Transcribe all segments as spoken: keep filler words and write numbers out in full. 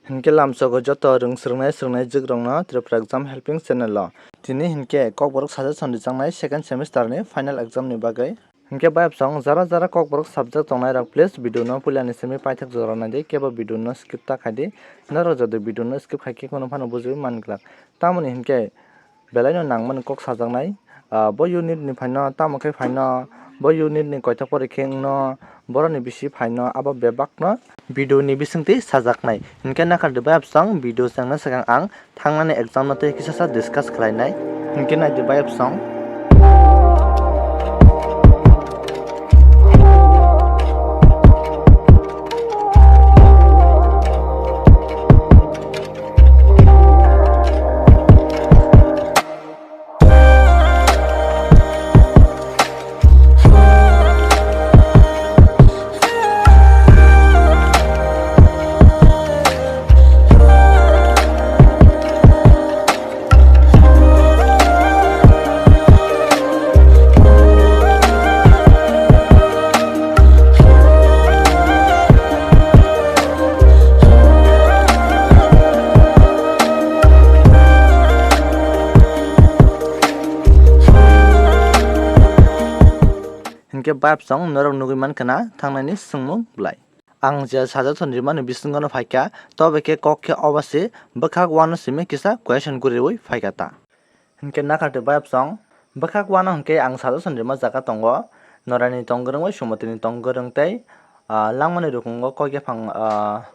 Hinkhe lamsogo joto rwng swrwngnai swrwngnai jwkrokno Tripura Exam Helping Channel o. Tini hinkhe Kokborok suggestion rijaknai second semester ni final exam ni bagwi. Hinkhe bayapsong jara jara Kokborok subject tongnai rok, please video no puila ni simi paithak jora naidi, kebo video no skip ta khaidi. Norok jodi video no skip khaikhe kono phano bujui man glak. Tamoni hinkhe belaino nangmani kok sajaknai. Ah, bo unit ni phaino tamo khe phaino, bo unit ni koithok pore khe wngno, boroni bisi phaino abo bebakno video ni bisingtwi sajaknai. Hinkhe nakardi bayapsong video chengna swkang ang thangnani exam no tei kisa sa discuss khlainai. Hinkhe naidi bayapsong. Hinkhe bayapsong norok nugwi mankha na thangnani swngmung bwlai. Ang je suggestion rimani bisingo no phaikha, tobe khe kok khe obo se bwkhak uano simi kisa question guriwi phaikha ta. Hinkhe nakardi bayapsong bwkhak uano hinkhe ang suggestion rima jaga tongo, norani tong gwrwng bai Sumotini tong gwrwng tei, ah, langmani rukungo kok yaphang, ah,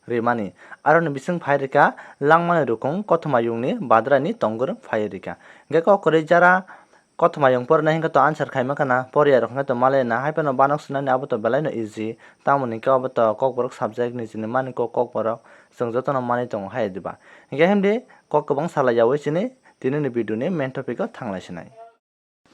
rimani. Aroni bising phai rikha langmani rukung kothomayungni badrani tong gwrwng phai rikha. Hinkhe kok kwrwi jara kothomayung porna hinkhe to answer khaima khana, poriya rok hinkhe to malai na, hai phano banok sinani abo to belai no easy. Tamoni hinkhe abo to Kokborok subject ni chini mani kok Kokborok chwng jotono manwi tongo hai diba. Hinkhe himdi kok kwbang salai yawi chini tini ni video ni main topic o thanglai sinai.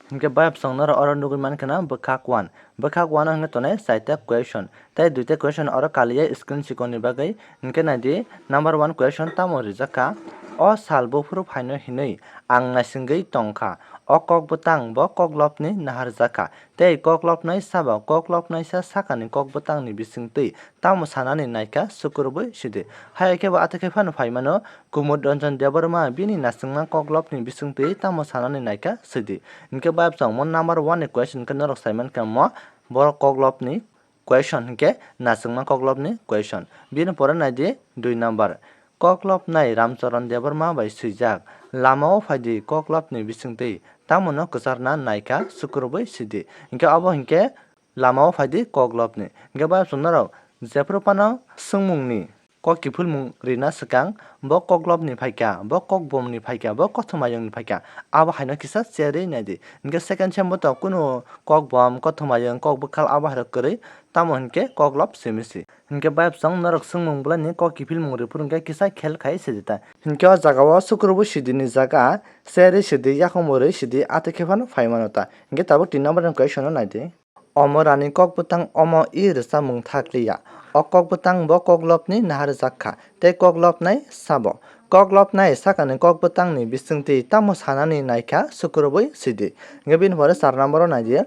Hinkhe bayapsong norok oro nugwi mankha na bwkhak one. Bwkhak one o hinkhe tonai chaita question. Tei duita question oro kaliya screen chikon ni bagwi. Hinkhe naidi number one question tamo rijak kha. O sal buphuru phaino hinwi ang naisingwi tongkha. O kok bwtang bo koklopni naharjak kha. Tei koklopnai sabo koklopnaisa sakani kok bwtangni bisingtwi tamo sanani naikha sukurubui sidi. Hai khe bo atwkhe phano phaimano Kumud Ranjan Debbarma bini naisingma koklopni bisingtwi tamo sanani naikha sidi. Hinkhe bayapsong mo number one ni question khe norok saimankha mo borok koklopni question hinkhe naisingma koklopni question. Bini pore naidi dui number. Koklopnai Ramcharan Debbarma bai swijak. Lamao phaidi koklopni bisingtwi tamono kwcharna naikha sukurubui sidi. Hinkhe obo hinkhe lamao phaidi koklopni. Hinkhe bayapsong norok jephuru phano swngmungni kok kiphilmung rina swkang, bo koklopni phaikha, bo kokbomni phaikha, bo kothomayungni phaikha, abo haino kisa cherwi naidi. Hinkhe second sem bo to kunu kokbom, kothomayung, kok bwkhal abo hairok kwrwi, tamo hinkhe koklop simi si. Hinkhe bayapsong norok swngmung bwlaini kok kiphilmung rwphuru hinkhe kisa khel khai sidi ta. Hinkhe o jagao sukurubui sidini jaga cherwi sidi, yakhumorwi sidi, atwkhe phano phaimano ta. Hinkhe tabuk tin number ni question no naidi. Omo rani kok bwtang omo i rwchapmung thakliya. O kok bwtang bo koklopni naharjak kha, tei koklopnai sabo. Koklopnai sakani kok bwtangni bisingtwi tamo sanani naikha sukurubui sidi. Hinkhe bini pore char number o naidi.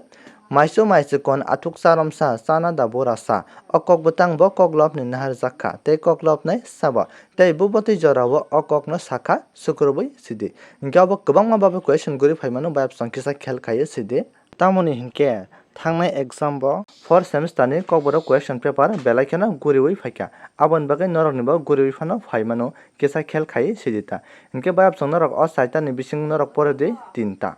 Maisu maisu kon athuk charomsa chana da burasa. O kok bwtang bo koklopni naharjak kha, tei koklopnai sabo. Tei bubotwi jorao o kokno sakha sukurubui sidi. Hinkhe obo kwbangma babe question guri phaimano, bayapsong kisa khel khaiwi sidi. Tamoni hinkhe thangnai exam bo fourth semester ni kokborok question paper belai kheno guriwi phaikha. Aboni bagwi norokni bo guriwi phano phaimano, kisa khel khai sidi ta. Hinkhe bayapsong norok o chaita ni bising norok pore di tinta.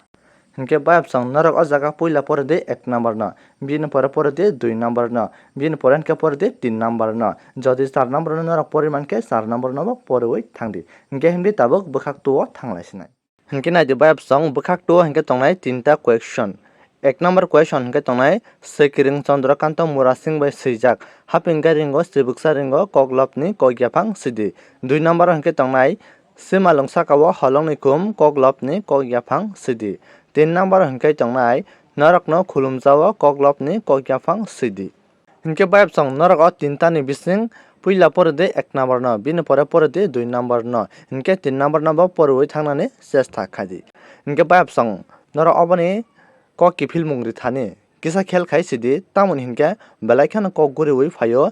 Hinkhe bayapsong norok o jaga puila pore di ek number no, bini pore pore di dui number no, bini pore hinkhe pore di tin number no. Jodi char number no norok pori mankhe char number no bo poriwi thangdi. Hinkhe himdi tabuk bwkhak two o thanglai sinai. Hinkhe naidi bayapsong bwkhak two o hinkhe tongnai tinta question. Ek number question hinkhe tongnai Swikiring Chandrakanta Murasing bai swijak. Hapinga ringo, sibuksa ringo, koklopni kok yaphang sidi. Dui number hinkhe tongnai Simalwng sakao holongni kum, koklopni kok yaphang sidi. Tin number hinkhe tongnai Norokno khulumjao, koklopni kok yaphang sidi. Hinkhe bayapsong norok o tinta ni bising puila pore di ek number no, bini pore pore di dui number no, hinkhe tin number no bo poriwi thangnani chesta khai di. Hinkhe bayapsong norok oboni kok kiphilmung rithani kisa khel khai sidi, tamoni hinkhe belai kheno kok guriwi phaio.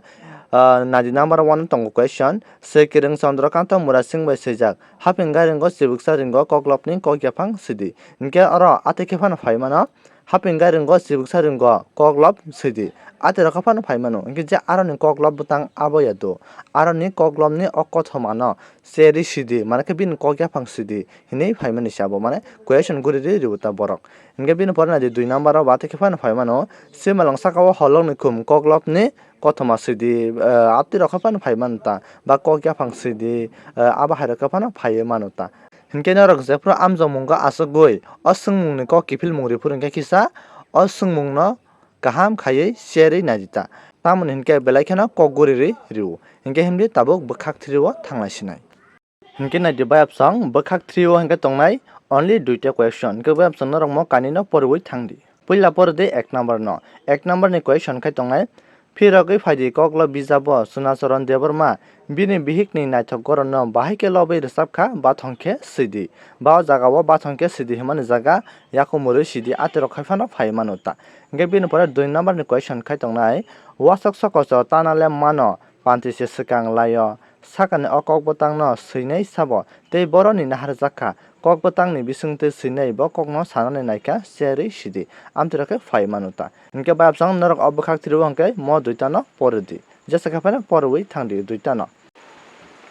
Ah, naidi number one tongo question, Swi Kiring Chandra Kanta Murasing bai swijak, Haping Gairingo Chibuksa Ringo Koklopni Kok Yaphang Swidi. Hinkhe oro atwi khe phano phai mano, Haping Gairingo Chibuksa Ringo Koklop Swidi. Atwi rokha phano phai mano, hinkhe je aroni koklop bwtang abo ya do, aroni koklopni o kothomano cherwi swidi, mane khe bini kok yaphang swidi hinwi phai mani se abo, mane question guri ri ribo ta borok. Hinkhe bini pore naidi dui number o ba atwi khe phano phai mano, Simalwng saka o holongni khum koklopni kothoma swidi, eh, atwi rokha phano phai mano ta, ba kok yaphang swidi, eh, abo hai rokha phano phaiwi mano ta. Hinkhe norok jephru amjokmungo achugwi o swngmungni kok kiphilmung riphuru hinkhe kisa o swngmungno kaham khaiwi cherwi naidi ta. Tamoni hinkhe belai kheno kok guri ri rio. Hinkhe himdi tabuk bwkhak three o thanglai sinai. Hinkhe naidi bayapsong bwkhak three o hinkhe tongnai only duita question. Hinkhe bayapsong norokmo kanino poriwi thangdi. Puila pori di ek number no. Ek number ni question khai tongnai, Phirogwi phaidi koklo bijabo Sunacharan Debbarma bini bihikni naithok goronno bahai khe lobwi rwchapkha, bathong khe swidi. Ba o jagao bathong khe swidi hwnmani jaga yakumurwi swidi atirok khai phano phai mano ta. Hinkhe bini pore dui number ni question khai tongnai, Wasok sokocho tana le mano, panti se swkang laio. Sakani o kok bwtangno swinai sabo, tei boroni naharjak kha. Kok bwtangni bisingtwi swinai bo kokno sanani naikha, cherwi sidi. Amtwiro khe phai mano ta. Hinkhe bayapsong norok o bwkhak three o hinkhe mo duitano pori di. Jesa khe phano poriwi thangdi duitano.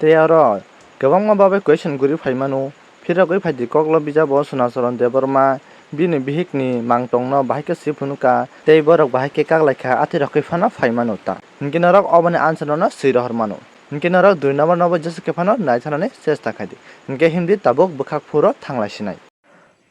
Tei aro kwbangma babai question guri phai mano. Phirogwi phaidi koklo bijabo Sunacharan Debbarma bini bihikni mangtongno bahai khe swi phunukha, tei borok bahai khe kaklaikha, atirok khe phano phai mano ta. Hinkhe norok oboni answer no swi rohor mano. Hinkhe norok dui number no bo jesa khe phano naithanani chesta khai di. Hinkhe himdi tabuk bwkhak phuro thanglai sinai.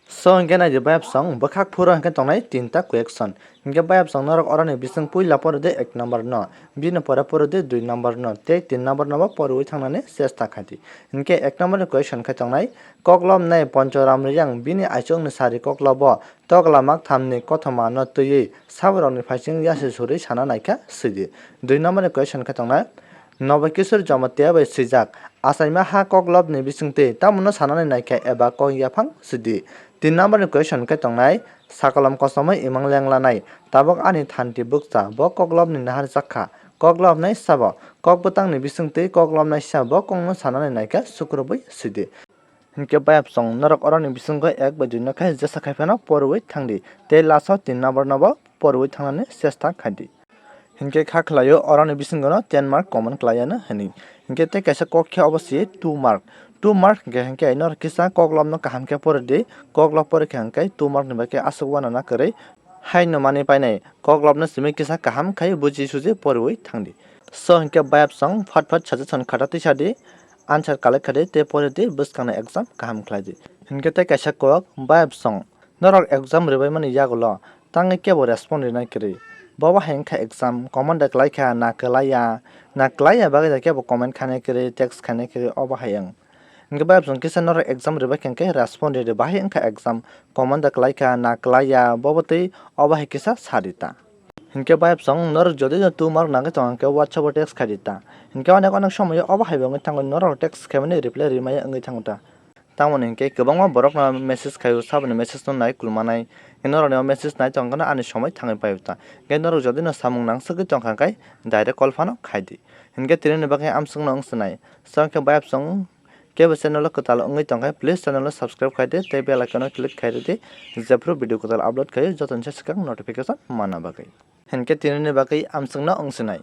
So hinkhe naidi bayapsong bwkhak phuro hinkhe tongnai tinta question. Hinkhe bayapsong norok oroni bising puila pori di ek number no, bini pore pori di dui number no, tei tin number no bo poriwi thangnani chesta khai di. Hinkhe ek number ni question khai tongnai, koklop nai Ponchoram Riyang bini aichukni sari koklobo tokla makthamni kothoma no twiwi saborokni phaising yasi surwi sana naikha swidi. Dui number ni question khai tongnai, Nobo Kishore Jamatia bai swijak, achaima ha koklopni bisingtwi tamono sanani naikha eba kok yaphang swidi. Tin number ni question khe tongnai, sakolom kochomwi imang lenglanai, tabuk ani thanti bukcha, bo koklopni naharjak kha, koklopnai sabo, kok bwtangni bisingtwi koklopnai sa bo kokno sanani naikha sukrubwi swidi. Hinkhe bayapsong norok oroni bisingo ek bai dui no khe jesa khai phano poriwi thangdi, tei last o tin number no bo poriwi thangnani chesta khai di. Hinkhe kha khlaio oroni bisingo no ten mark common khlaiya no hwnwi. Hinkhe tei kaisa kok khe obo si two mark. Two mark hinkhe, hinkhe norok kisa koklopno kaham khe pori di. Koklop pori khe hinkhe two mark ni bai khe aswk uanana kwrwi. Haino manwi painai, koklopno simi kisa kaham khai buji suji poriwi thangdi. So hinkhe bayapsong phat phat suggestion khata twi sadi, answer collect khadi tei pori di, bwskangni exam kaham khlai di. Hinkhe tei kaisa kok, bayapsong norok exam rwbaimani yagulo tangwi kebo respond rinai kwrwi. Bobo hai wngkha exam, comment da kwlai kha, na kwlaiya, na kwlaiya bagwi da kebo comment khainai kwrwi, text khainai kwrwi, obo hai wng. Hinkhe bayapsong kisa norok exam rwbai khe hinkhe respond ridi, bahai wngkha exam, comment da kwlai kha, na kwlaiya, bobo twi obo hai kisa sa di ta. Hinkhe bayapsong norok jodi no two mark nangwi tong hinkhe WhatsApp o text khai di ta. Hinkhe onek onek somoyo obo hai bo wngwi thango, norok text khaimani reply rimaya wngwi thango ta. Tamoni hinkhe kwbangma borokno message khaio, saboni message no nai kulmanai. Norokni o message nai tongkha no ani somoi thangwi paio ta. Hinkhe norok jodi no samung nangsagwi tongkha hinkhe direct call phano khai di. Hinkhe tini ni bagwi amswkno wng swnai. So hinkhe bayapsong kebo channel o kwtal wngwi tongkha, please channel o subscribe khai di tei bell icon o click khai ridi, jephru video kwtal upload khaio jotoni se swkang notification manna bagwi. Hinkhe tini ni bagwi amswkno wng swnai.